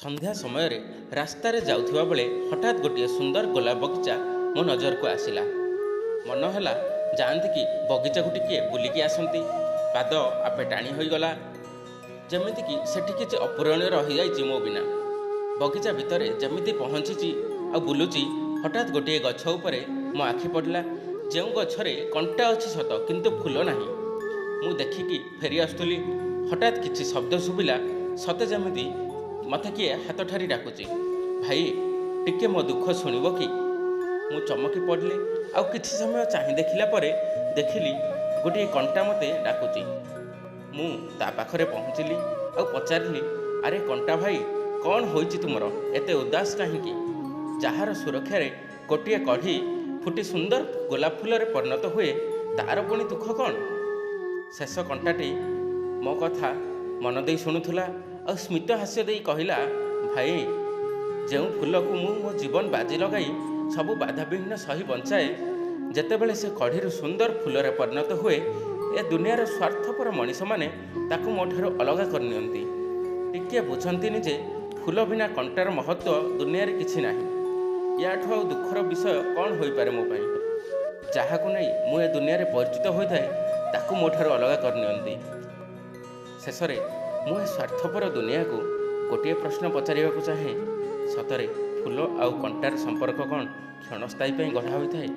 ସନ୍ଧ୍ୟା ସମୟରେ ରାସ୍ତାରେ ଯାଉଥିବା ବେଳେ ହଠାତ୍ ଗୋଟିଏ ସୁନ୍ଦର ଗୋଲାପ ବଗିଚା ମୋ ନଜରକୁ ଆସିଲା। ମନ ହେଲା ଯାଆନ୍ତି କି ବଗିଚାକୁ ଟିକିଏ ବୁଲିକି ଆସନ୍ତି। ପାଦ ଆପେ ଟାଣି ହୋଇଗଲା, ଯେମିତିକି ସେଠି କିଛି ଅପୂରଣୀୟ ରହିଯାଇଛି ମୋ ବିନା। ବଗିଚା ଭିତରେ ଯେମିତି ପହଞ୍ଚିଛି ଆଉ ବୁଲୁଛି, ହଠାତ୍ ଗୋଟିଏ ଗଛ ଉପରେ ମୋ ଆଖି ପଡ଼ିଲା, ଯେଉଁ ଗଛରେ କଣ୍ଟା ଅଛି ସତ, କିନ୍ତୁ ଫୁଲ ନାହିଁ। ମୁଁ ଦେଖିକି ଫେରି ଆସୁଥିଲି, ହଠାତ୍ କିଛି ଶବ୍ଦ ଶୁଭିଲା, ସତେ ଯେମିତି ମୋତେ କିଏ ହାତ ଠାରି ଡାକୁଛି, ଭାଇ, ଟିକେ ମୋ ଦୁଃଖ ଶୁଣିବ କି? ମୁଁ ଚମକି ପଡ଼ିଲି ଆଉ କିଛି ସମୟ ଚାହିଁ ଦେଖିଲା ପରେ ଦେଖିଲି ଗୋଟିଏ କଣ୍ଟା ମୋତେ ଡାକୁଛି। ମୁଁ ତା ପାଖରେ ପହଞ୍ଚିଲି ଆଉ ପଚାରିଲି, ଆରେ କଣ୍ଟା ଭାଇ, କ'ଣ ହୋଇଛି ତୁମର? ଏତେ ଉଦାସ କାହିଁକି? ଯାହାର ସୁରକ୍ଷାରେ ଗୋଟିଏ କଢ଼ି ଫୁଟି ସୁନ୍ଦର ଗୋଲାପ ଫୁଲରେ ପରିଣତ ହୁଏ, ତାର ପୁଣି ଦୁଃଖ କ'ଣ? ଶେଷ କଣ୍ଟାଟି ମୋ କଥା ମନ ଦେଇ ଶୁଣୁଥିଲା ଆଉ ସ୍ମିତ ହାସ୍ୟ ଦେଇ କହିଲା, ଭାଇ, ଯେଉଁ ଫୁଲକୁ ମୁଁ ମୋ ଜୀବନ ବାଜି ଲଗାଇ ସବୁ ବାଧାବିଘ୍ନ ସହି ବଞ୍ଚାଏ, ଯେତେବେଳେ ସେ କଢ଼ିରୁ ସୁନ୍ଦର ଫୁଲରେ ପରିଣତ ହୁଏ, ଏ ଦୁନିଆର ସ୍ୱାର୍ଥପର ମଣିଷମାନେ ତାକୁ ମୋ ଠାରୁ ଅଲଗା କରିନିଅନ୍ତି। ଟିକିଏ ବୁଝନ୍ତିନି ଯେ ଫୁଲ ବିନା କଣ୍ଟାର ମହତ୍ତ୍ୱ ଦୁନିଆରେ କିଛି ନାହିଁ। ୟାଠୁ ଆଉ ଦୁଃଖର ବିଷୟ କ'ଣ ହୋଇପାରେ ମୋ ପାଇଁ? ଯାହାକୁ ନେଇ ମୁଁ ଏ ଦୁନିଆରେ ପରିଚିତ ହୋଇଥାଏ, ତାକୁ ମୋ ଠାରୁ ଅଲଗା କରିନିଅନ୍ତି। ଶେଷରେ ମୁଁ ଏ ସ୍ୱାର୍ଥପର ଦୁନିଆକୁ ଗୋଟିଏ ପ୍ରଶ୍ନ ପଚାରିବାକୁ ଚାହେଁ, ସତରେ ଫୁଲ ଆଉ କଣ୍ଟାର ସମ୍ପର୍କ କ'ଣ କ୍ଷଣସ୍ଥାୟୀ ପାଇଁ ଗଢ଼ା ହୋଇଥାଏ?